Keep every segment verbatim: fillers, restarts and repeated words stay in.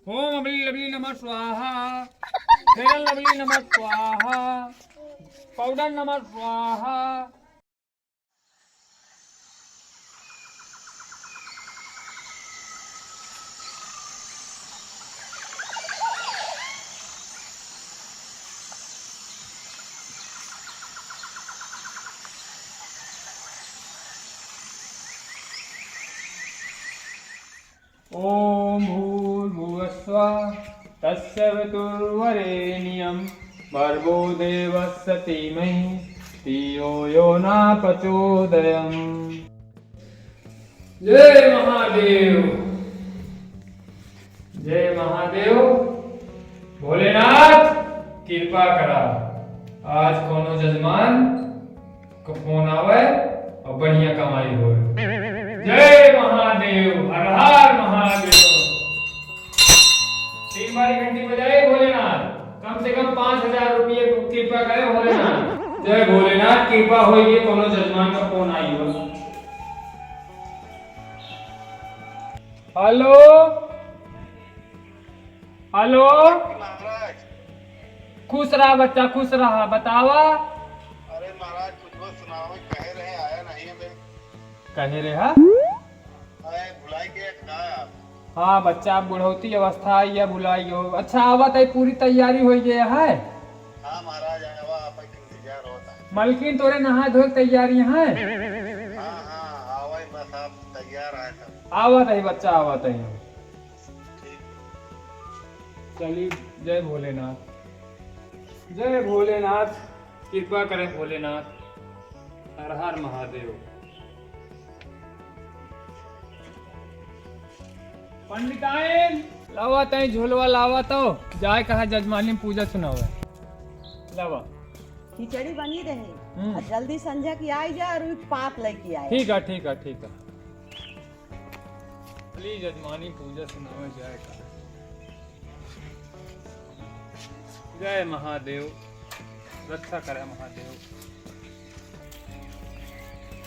ओम अबली लबली नमः स्वाहा, फेयर लबली नमः स्वाहा, पाउडर नमः स्वाहा। ओम भूर्भुवः स्वः तस्य वितुर्वरेण्यं भर्गो देवस्य धीमहि धियो यो न प्रचोदयात्। जय महादेव, जय महादेव। भोलेनाथ कृपा करा, आज कौनो जजमान को फोन आवे और बढ़िया कमाई होए। जय महादेव, हर हर महादेव। तीन बारी घंटी बजाए भोलेनाथ, कम से कम पाँच हजार रुपये को कृपा करे भोलेनाथ। जय भोलेनाथ, कृपा होई, ये कोनो जजमान का फोन आई हो। Hello, hello. महाराज। खुश रहा बच्चा, खुश रहा, बतावा। अरे महाराज, कुछ वो सुनाओ, कहे रहे, आया नहीं अबे। कहे रहे हा? अरे भुलाई के का आप? हाँ बच्चा, अब बुढ़ौती अवस्था आई है, भुलाई हो। अच्छा, आवत है, पूरी तैयारी हो गई है। हाँ महाराज, आवा, आप इंतजार होता है। मलकिन तोरे नहा धोए के तैयारी है। हाँ, हाँ, आवा, बस आप तैयार आए सब। आवत है बच्चा, आवत है। ठीक। चली, जय भोलेनाथ, जय भोलेनाथ, कृपा करे भोलेनाथ, हर हर महादेव। पंडिताइन, लावा तई झोलवा लावा तो, जाए कहा जजमानी पूजा सुनावे। लावा। खिचड़ी बनी रहे, हम्म। आ जल्दी संझा की आई जा और पात लेके आए। ठीक है, ठीक है, ठीक है। चली जजमानी पूजा सुनावे जाए का। जय महादेव, रक्षा करे महादेव।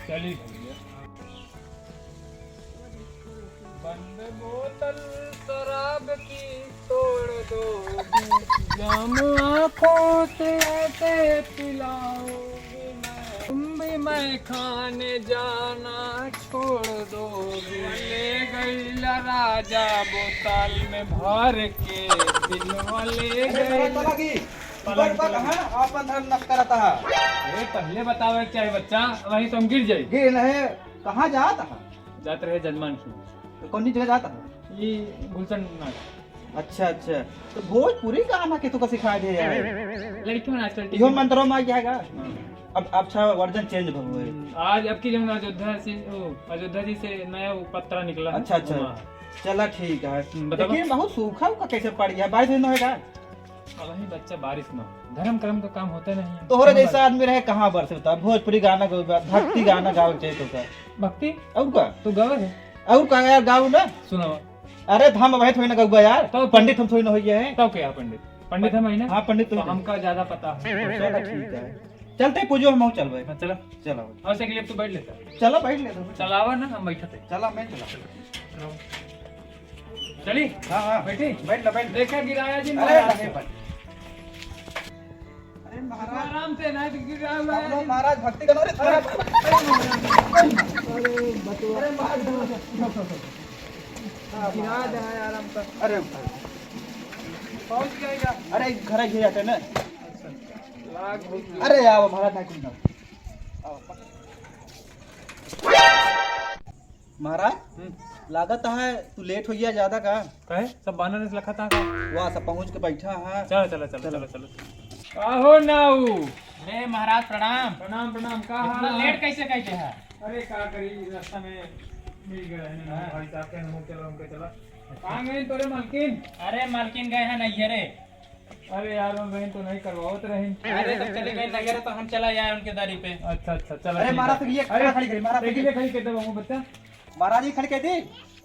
चली भैया। बंद बोतल शराब की तोड़ दोगी, जाम आंखों से ऐसे पिलाओगी मैं। तुम भी मैं खाने जाना छोड़ दोगी। ले गईला राजा बोतल में भर के, दिलवा ले अरे, गई। पता लगी? पलंग पलंग पलंग। कहाँ? आपन धर्म नष्ट करता है। अरे, पहले बतावे के चाहे बच्चा, वहीं तो हम गिर जाए। गिर नहीं, कहाँ जात है? जात रहे जजमान की। तो कौन सी जगह जाता है? ये गुलशन नाथ। अच्छा, अच्छा। तो भोजपुरी गाना के तुका सिखाए दे यार। लड़की में आजकल इहो मंत्रो में आ जाएगा। हाँ। अब, अब अच्छा version change भव है। हम्म, आज अब की जौन अयोध्या से, ओ, अयोध्या जी से नया वो पत्रा निकला है। अच्छा, अच्छा। हाँ। चला ठीक है। हम्म, बताओ। लेकिन बहुत सूखा उखा कैसे पड़ गया? बारिश नहीं होएगा? अब वही बच्चा बारिश में। धर्म कर्म का काम होता नहीं है। तोहरे जैसा आदमी रहे कहाँ बरसे बता? भोजपुरी गाना गावे, भक्ति गाना गावे के चाहिए तो का? भक्ति? और का? तू गावे है? और का यार, गाओ ना। सुनाओ। अरे, तो हम वही थोड़ी ना गउबा यार, तो पंडित हम थोड़ी ना होइए हैं। तो क्या पंडित? पंडित हम ही ना। हाँ, पंडित तो तो ही ना। हमका ज्यादा पता है। चलो, ठीक है। चलते पूजो, हम चलबे। हाँ, चलो। चलो। और साइकिल तू बैठ लेता। चलो, बैठ लेता। चलावा ना, हम बैठते। चला, मैं चला। चलो। चली? हाँ, हाँ। बैठी? बैठ लो, बैठ लो। देखा गिराया जी अरे, महाराज। नहीं, बैठ। अरे महाराज। आराम से, नहीं तो गिर रहा है। हम लोग महाराज भक्ति करो रे, थोड़ा। अरे, अरे, बतुआ। अरे महाराज, गिरा देना यार हमका। अरे, पहुंच गए क्या? अरे, घर ही जाते ना। अच्छा, अच्छा। लाग हो गया। अरे, आओ महाराज, नहीं कुछ ना। आओ। महाराज, हम्म। लागत है तू लेट हो गया ज्यादा का? काहे? सब बानर से लखा था का? वाह, सब पहुँच के बैठा है। चलो, चलो, चलो, चलो। चलो, चलो। आहो नाऊ। अरे महाराज प्रणाम। प्रणाम, प्रणाम। का इतना हाल है? लेट कैसे कैसे है? अरे का करी, रास्ता में मिल गया है ना, हाँ। भाई साहब के, हम चलो, हमके चला। कहाँ गए तोरे मालकिन? अरे मालकिन गए हैं नैहरे। अरे यार, हम बहन तो नहीं करवावत रहे। अरे तो चले गए नैहरे तो हम चला जाए उनके दारी पे। अच्छा, अच्छा, चला अरे ठीक मारा है। तो ये अरे खड़ा खड़ी करी, मारा तो साइकिल ये। खड़ी कर दे बाबू बच्चा। महाराज, ये खड़ी कर दे।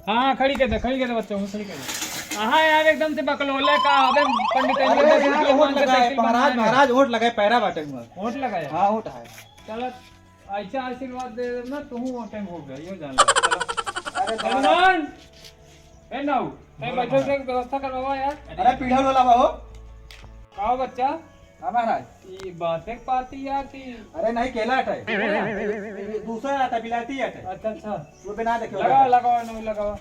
हाँ, हाँ, खड़ी कर दे, खड़ी कर दे बच्चा, वो खड़ी कर दे। हाँ यार, एकदम से बकलोले का, अबे पंडित अरे एकदम से यार, ये वोट मान के लगाए, साइकिल महाराज, बनवाए। महाराज, वोट लगाए, पैरा बाटे हुआ। वोट लगाए? हाँ, वोट है। चलो, ऐसा आशीर्वाद दे देना, तू वो टाइम हो गया, यो जान लो। चलो। अरे हनुमान, ए नाऊ, तै बैठे उठे के व्यवस्था करवावा यार। अरे पीढ़ा उढ़ा लावा हो। का हो बच्चा? हाँ महाराज। ई बातें पाती यार कि अरे नहीं, केला हटे। ये दूसरा आता, बिलायती हटे। अच्छा, अच्छा। वो बना दे, लगावा, लगावा, नाऊ, लगावा।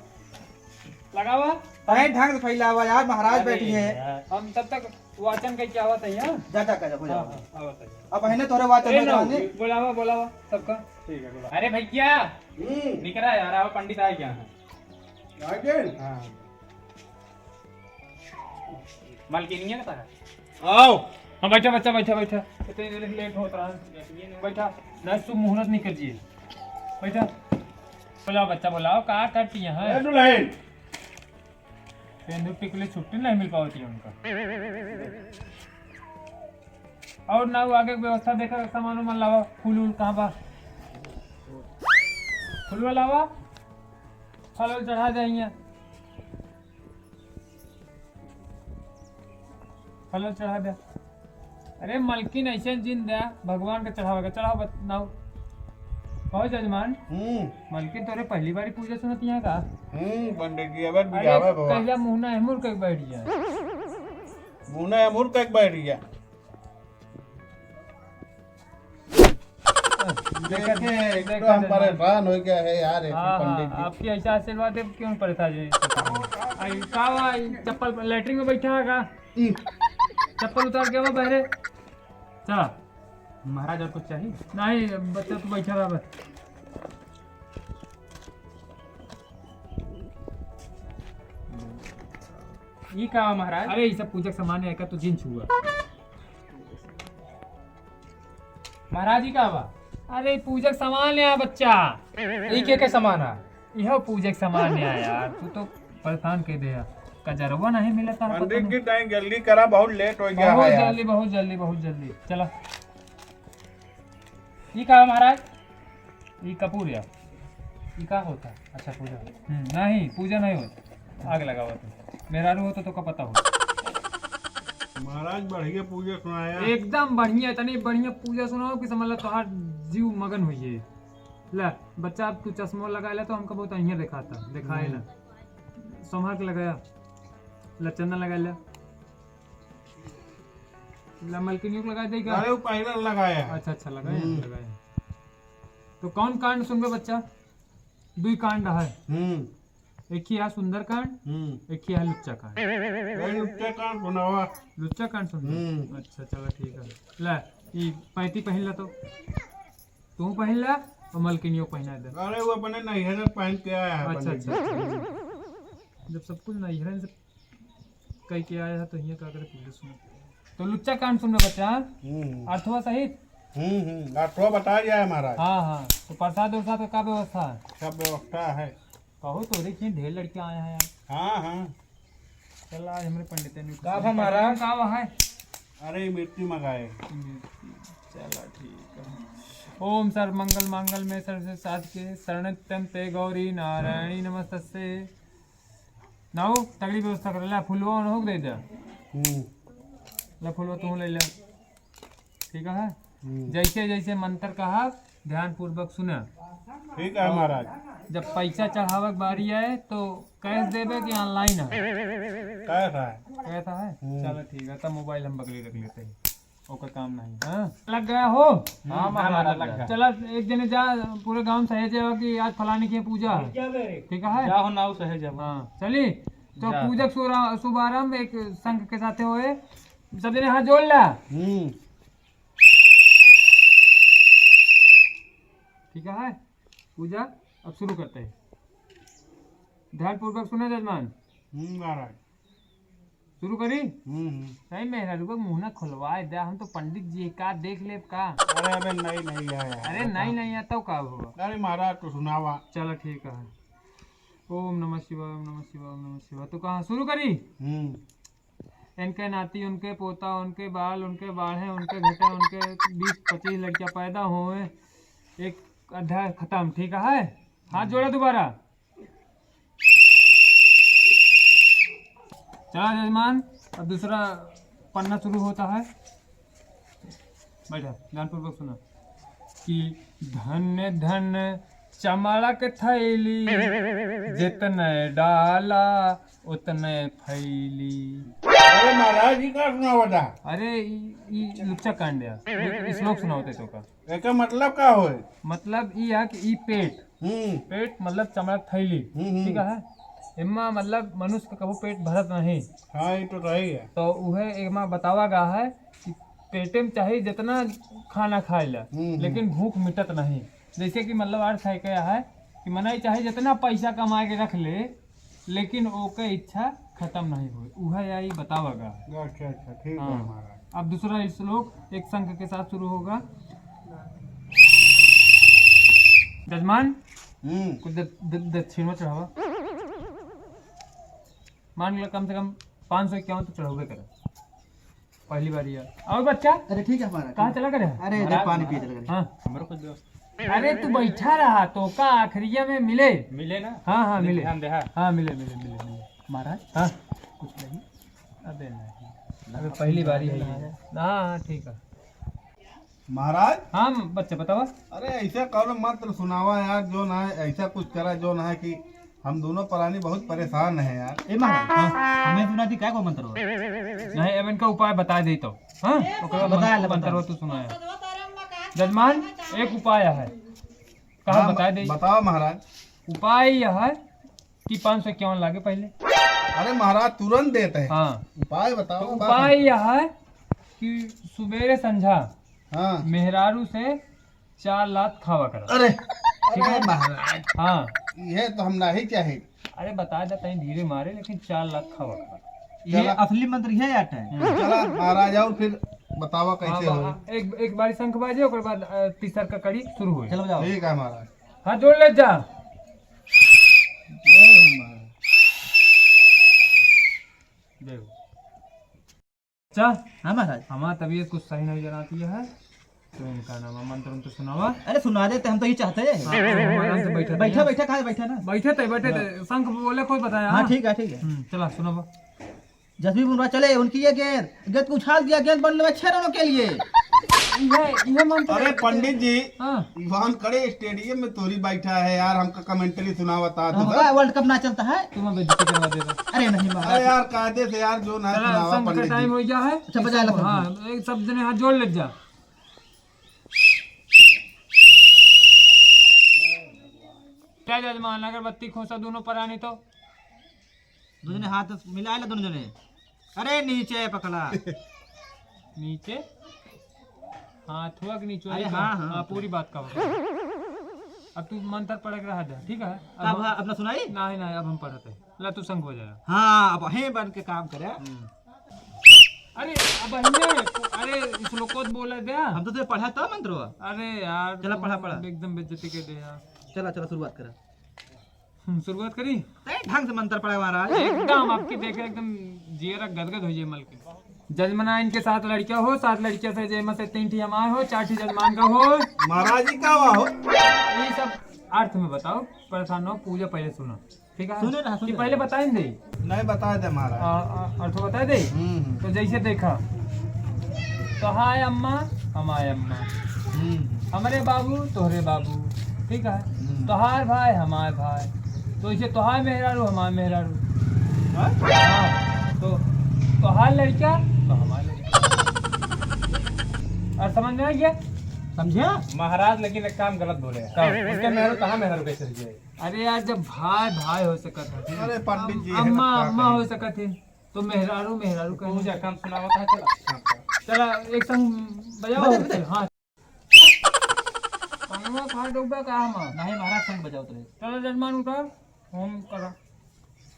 लगावा। पैंट ढंग से फैलावा यार, महाराज अरे बैठी है। यार। हम तब तक वाचन कइके आवत है, हाँ? जा, जा, जा, हो हाँ, जाओ। हाँ, आवत है। अब है ना तोरे वाचन ए, में नाऊ, जाने। बोलावा, बोलावा सबका। ठीक है, बोला। अरे भैया, हम्म। निकरा यार, आवा, पंडित आ गया है। आ गए? हाँ। मलकिनिया का है। आओ। हाँ, बैठा बच्चा, बैठा, बैठा। इतने देर लेट होत रहा। बैठा। ना शुभ मुहूर्त नहीं कर दिए। बैठा। बोलाओ बच्चा, बोलाओ, का करती है? ए, दुल्हन। पेंदू टिकुली छुट्टी नहीं मिल पावती है उनका। और ना वो आगे के व्यवस्था देखा, सामान उमान लावा, फूल उल कहाँ बा? फूलवा लावा, फल उल चढ़ा दे हियाँ। फल उल चढ़ा दे। अरे मलकिन ऐसे जिन दे, भगवान के चढ़ावे के, चढ़ाओ बत-, नाऊ। कहो जजमान, हम्म। मलकिन तोरे पहली बारी पूजा सुनत यहाँ का? हम्म, पंडित जी, अबे अरे बुझावे बाबा। कहिया मुँह ना एहमुर के बैठ गया। मुँह ना एहमुर के बैठ गया। देखा, देखा, एक तो हम देखा। परेशान हो गया है यार, एक हाँ, पंडित हाँ, जी। आपकी ऐसा आशीर्वाद है, क्यों परेशान है? आई, का हुआ? ई चप्पल लेटरिन में बैठा है का? ई। चप्पल उतार के आओ बाहरे। चला। महाराज और कुछ चाहिए? नहीं, बच्चा तू बैठा रहा बस। ई का हुआ महाराज? अरे, ई सब पूजा के सामान है, एका तू जिन छुआ। महाराज, ई का बा? अरे, ई पूजा के सामान है बच्चा। ई के के सामान है? इहो पूजा के सामान है यार, तू तो परेशान कर दे यार। कजरवा नहीं मिलता है, पता पंडित नहीं। जी, टाइम जल्दी करा, बहुत लेट हो गया बहुत है यार। जल्दी, बहुत जल्दी, बहुत जल्दी। चला। ई का है महाराज? ई कपूर या? ई का होता? अच्छा, पूजा। हम्म, नहीं, पूजा नहीं होता। आग लगावा तू। मेहरारू होता तो का पता होता। महाराज, बढ़िया पूजा सुनाया। एकदम बढ़िया, इतनी बढ़िया पूजा सुनाओ कि समझ ला तोहार जीव मगन होइए। ला, बच्चा, अब तू चश्मा लगा ले तो हमका बहुत अहिया दिखाता, दिखाए ना। हम्म। संभाल के लगाया। ला, चंदन लगा ले। ला, मलकिनियों को लगा दे का? अरे, वो पहले लगाया। अच्छा, अच्छा, लगाया, हम्म। लगाया। तो कौन कांड सुनबे बच्चा? दुई कांड है। हम्म। एक ही है सुंदर कांड, हम्म। एक ही है लुच्चा कांड। ए, लुच्चा कांड सुनावा। लुच्चा कांड सुनबे? हम्म। अच्छा, चला ठीक है। ला, ई पैंती पहिन ला तो। तू पहिन ला और मलकिनियों पहिना दे। अरे, वो अपने नैहर से पहन के आया है अच्छा, पंडित अच्छा, जी। अच्छा। जब सब कुछ नैहर से कह के आया है तो हियाँ का करे पूजा सुनो। तो लुच्चा कांड सुनबे बच्चा, हम्म। अर्थवा सहित? हम्म, हम्म, अर्थवा बता दिया है महाराज। हाँ, हाँ। तो प्रसाद उरसाद का का व्यवस्था है? सब व्यवस्था है। कहो तो रे, इतने ढेर लड़के आए हैं यार। हाँ, हाँ। चल, आज हमरे पंडित ने का भा महाराज? का भा है? अरे, मिर्ची मंगाए। मिर्ची, चला ठीक है। ओम सर्व मंगल मांगल्ये शिवे सर्वार्थ साधिके शरण्ये त्र्यंबके गौरी नारायणी नमस्तुभ्यं। नाऊ, तगड़ी व्यवस्था कर, ला फुलवा उन्हों को दे दे। हम्म। ला फुलवा तू ले ले। ठीक है? हम्म। जैसे जैसे मंत्र कहा, ध्यानपूर्वक सुना। ठीक है महाराज। जब पैसा चढ़ावे के बारी आए तो कैश देबे कि ऑनलाइन है? कैश है। कैश है? हम्म। चलो ठीक है, तब मोबाइल हम बगली रख लेते हैं। ओकर काम नहीं, हाँ? लग गया हो? हाँ, हमारा लग गया। चला, एक जने जा, पूरे गांव सहेज जाओ कि आज फलाने की पूजा है। ठीक है? जा हो नाऊ, सहेज जाओ। हाँ, चली। तो जा। पूजक शुरा-, शुभारंभ एक शंख के साथे होए। सब जने हाथ जोड़ ला। हम्म। ठीक है, पूजा अब शुरू करते हैं। ध्यानपूर्वक सुना जजमान। हम्म, महाराज। शुरू करी? हम्म, हम्म। नहीं, मेहरारू का मुंह ना खुलवाए दे, हम तो पंडित जी का देख लेब का? अरे, अबे, नहीं, नहीं है यार। अरे, बता। नहीं, नहीं है, तो का हुआ? अरे, महाराज, तो सुनावा। चलो, ठीक है। ओम नमः शिवाय, ओम नमः शिवाय, ओम नमः शिवाय। तो कहाँ शुरू करी? हम्म। इनके नाती, उनके पोता, उनके बाल, उनके बाढ़े, उनके घटे, उनके बीस पच्चीस लड़कियां पैदा होए, एक अध्याय खत्म, ठीक है? हाथ जोड़ा दोबारा। चला जजमान, अब दूसरा पन्ना शुरू होता है। बैठा, ध्यानपूर्वक सुना कि धन्य धन्य चमड़ा के थैली, जितने डाला, उतने फैली। अरे महाराज, ई का सुनावता? अरे, ई, ई लुच्चा कांड है। ई श्लोक सुनावते तो का। एकर मतलब का होए? मतलब ई है कि ई पेट, हम्म। पेट मतलब चमड़ा के थैली, हम्म, हम्म। ठीक है? एम्मा मतलब मनुष्य का कबो पेट भरत नहीं। हाँ, ई तो सही है। तो उहे एम्मा बतावा गा है कि पेटे में चाहे जितना खाना खाए ला, हम्म, हम्म। लेकिन भूख मिटत नहीं। जैसे कि मतलब अर्थ है क्या है कि मनई चाहे जितना पैसा कमा के रख ले, लेकिन ओके इच्छा खत्म नहीं होए, उहे यही बतावा गा है। अच्छा, अच्छा, ठीक है हाँ। महाराज। अब दूसरा श्लोक एक शंख के साथ शुरू होगा। जजमान, हम्म। कुछ द-, द-, दक्षिणवा चढ़ावा। मान लो कम से कम पाँच सौ इक्यावन तो चढ़ावे करे। पहली बार ये। और बच्चा? अरे ठीक है महाराज। कहाँ चला करे? अरे इधर महाराज, पानी पी महाराज। चला करे। हाँ। हमरो कुछ व्यवस्था। अरे तू बैठा रहा, तो का आखिरिया में मिले? मिले ना? हाँ, हाँ, अरे मिले। ध्यान दे, हाँ। हाँ, मिले, मिले, मिले, मिले। महाराज? हाँ। कुछ नहीं। अबे नहीं। अबे पहली बारी है ये। हाँ, हाँ, ठीक है। महाराज? हाँ, बच्चा, बतावा। अरे, ऐसा कौनो मंत्र सुनावा यार, जो ना है, ऐसा कुछ करा, जो ना है कि हम दोनों प्राणी बहुत परेशान हैं यार। ए महाराज, हाँ। हमें सुना दी, क्या को मंत्र हो? नहीं, अब इनका उपाय बता दे तो। हाँ? ओकरे बाद बता ले, मंत्र बता। तू सुनाया। जजमान, एक उपाय है। कहा हाँ, बताए दे। बताओ महाराज। उपाय यह है कि पाँच सौ इक्यावन लागे पहले। अरे महाराज, तुरंत देते हैं। हाँ। उपाय बताओ, तो बात उपाय है। यह है कि सुबेरे संझा हाँ। मेहरारू से चार लात खावा करा। अरे, ठीक है? अरे महाराज, हाँ। ये तो हम नहीं चाहे। अरे बता दे, तनी धीरे मारे, लेकिन चार लात खावा करा। ये चला। असली मंत्र है यार। हम्म। चला महाराज, और फिर बतावा कैसे हाँ, हो। हाँ, एक, एक बारी शंख बाजे, ओकर बाद, अ, तीसर का कड़ी शुरू हो। चलो जाओ। ठीक है महाराज। हाथ जोड़ ले जा। जय हो। अच्छा, हाँ महाराज। हमार तबीयत कुछ सही नहीं जनाती है, तो इनका नाम मंत्र उंत्र सुनावा। अरे सुना देते, हम तो ये चाहते हैं। हाँ, हम आराम से बैठे थे बैठा, यहाँ। बैठा, कहाँ बैठा ना? बैठे थे, बैठे थे। हाँ। शंख बोले कोई बताया, हाँ, हाँ? ठीक है, ठीक है। हम्म, चला सुनावा। जसवी बुमराह चले, उनकी ये गेंद, गेंद को उछाल दिया, गेंद बन में छह रनों के लिए। इहे, इहे मंत्र अरे पंडित जी, हाँ। इवान खड़े स्टेडियम में तोरी बैठा है यार, हमका कमेंट्री सुनावता तो तो। होगा, वर्ल्ड कप ना चलता है। तुम बेइज्जती करवा दे रहे। अरे नहीं महाराज। अरे यार, कायदे से यार, जो ना चला, सुनावा शंख का पंडित जी। टाइम हो गया है। अच्छा, बजा लो शंख। हाँ, एक सब जने हाथ जोड़ ले जा। क्या जजमान, अगरबत्ती खोसा दोनों परानी तो? दोनों जने हाथ मिला ले, दोनों जने। अरे नीचे पकड़ा। नीचे? हाँ, थोड़ा के नीचे अरे वाली हाँ, बात। हाँ, हाँ, तो। पूरी बात का बता। अब तू मंत्र पढ़ के रहा जा, ठीक है? अब अब हाँ, अपना सुनाई? नहीं, नहीं, अब हम पढ़ते हैं। ला तू शंख बजाया। हाँ, अब हे बन के काम करे। हम्म। अरे, अब हिने, अरे, इस लोग को बोला दे। हम तो तुझे पढ़ा था मंत्र। अरे यार, चला, तुम पढ़ा, पढ़ा। एकदम बेइज्जती कर दे यार। चला, चला, शुरुआत करा। हम्म, शुरुआत करी? तय ढंग से मंत्र पढ़े महाराज। एकदम आपकी देख एकदम जियरा गदगद हो जाए मलकिन। जजमना इनके सात लड़कियां हो, सात लड़कियां से जेमा से तीन ठी हमार हो, चार ठी जजमान का हो। महाराज जी का हुआ हो? ये सब अर्थ में बताओ, परेशान हो, पूजा पहले सुनो, ठीक है? सुने ना, सुने कि पहले ना। बताए दे। नहीं, बताए दे महाराज। आ, आ, अर्थ बताए दे। हम्म, हम्म। तो जैसे देखा, तोहार अम्मा, हमार अम्मा, हम्म। हमरे बाबू, तोहरे बाबू, ठीक है? हम्म। तोहार भाई, हमार भाई, तो इसे तोहार मेहरारू, हमार मेहरारू। हाँ? हाँ, तो तोहार लड़का, तो हमार लड़का। और समझ में आ गया? समझे? महाराज, लेकिन एक काम गलत बोले हैं। का? उसके मेहरारू, तोहार मेहरारू कैसे हो जाए? अरे यार, जब भाई, भाई हो सकत है, अरे पंडित जी, अम्मा, है ना, अम्मा हो सकत है। तो मेहरारू, मेहरारू का पूजा काम सुनावत है, चला। चला, एक संग बजाओ। बजा, बजा। हाँ। पनवा खा डूबा का हम? नहीं महाराज, संग बजाओ तो। चला जजमान उठा, होम करा।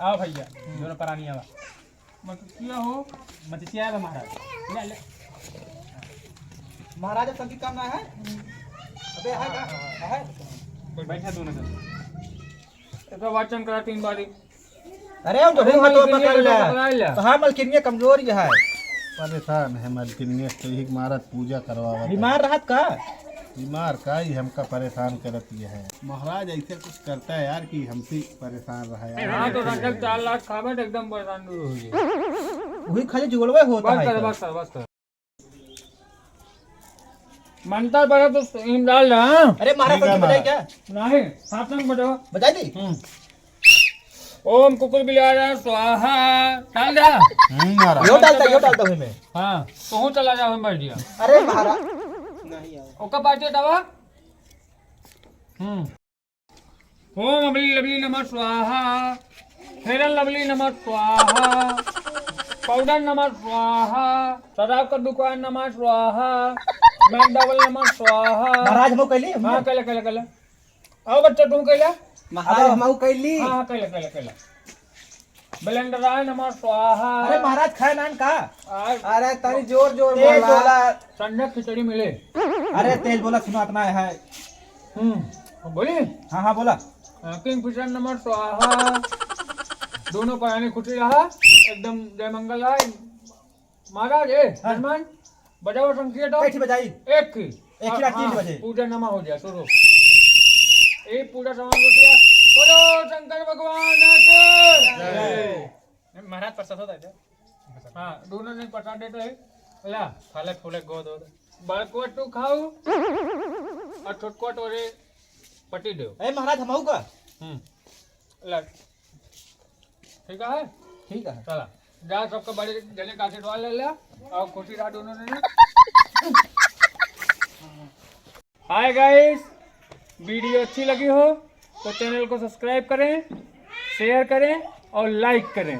आओ भैया, हम्म। दोनों परानी आवा। मत किया हो। मत किया है महाराज। ले, ले। महाराज, अब संगीत काम ना है? अबे, है का? है? बैठा दोनों जन। एकर वाचन करा तीन बारी। अरे, हम तो अरे, हम तो मलकिनिया पकड़ के ले। पकड़ा ले। तो हाँ, मलकिनिया कमजोर ही है। परेशान है मलकिनिया से, यही मारत पूजा करवावत है। बीमार रहत का? बीमार का ही हमका परेशान करत ये है। महाराज ऐसे कुछ करता है यार कि हमसे परेशान रहा यार। हाँ, तो रंजन चार लाख खावे तो एकदम परेशान दूर हो गया। वही खाली जुगड़वे होता बस है कर, इधर। बस कर, बस कर। मंत्र पढ़ा तो इन डाल रहा, हाँ? अरे महाराज, ठीक है, पंच बजाई महाराज। क्या? नहीं, हाथ में बजाओ। बजाई दी? हम्म। ओम कुकुर बिलारा स्वाहा। डाल रहा? हम्म, महाराज। यो डालता, यो डालता हूँ मैं। हाँ, तो हूँ चला जाओ, हम बैठ गया। अरे महाराज। ओका पार्टी हटावा। हम्म। ओम अबली लबली नमः स्वाहा, फेयर लवली नमः स्वाहा, पाउडर नमः स्वाहा, शराब का दुकान नमः स्वाहा, मैकडॉवेल नमः स्वाहा। महाराज, हम कैली? हाँ, कैला, कैला, कैला। आओ बच्चा, तू कैला? महाराज, हम कैली? हाँ, हाँ, कैला, कैला, कैला। ब्लेंडराय नमः स्वाहा। अरे महाराज, खाए नान का? आ, अरे तनी जोर जोर तेज बोला। बोला। संडे खिचड़ी मिले। अरे तेज बोला, सुनात ना है। हम्म, बोली? हाँ, हाँ, बोला। हाँ, किंग फिशर नमः स्वाहा। दोनों प्राणी खुशी रहा, एकदम जय मंगल रहा। महाराज, ए, हाँ। जजमान, बजाओ शंखिया तो। कैसे बजाई? एक की। एक की हाँ, तीन हाँ, बजे। पूजा नमा हो गया, सुनो। ए पूजा समाप्त हो गया। बोलो शंकर भगवान की जय। महाराज प्रसाद होता है। हाँ, दोनों ने प्रसाद देते हैं। ला। फले फूले गोद होत। बड़को तू खाऊ और छोटको तोरे पति देव। ए महाराज, हम आऊ का? हम्म। ला। ठीक है? ठीक है। चला, जा सबके बड़े जने का आशीर्वाद ले ले और खुशी रहा दोनों ने। हाय गाइस, वीडियो अच्छी लगी हो तो चैनल को सब्सक्राइब करें, शेयर करें और लाइक करें।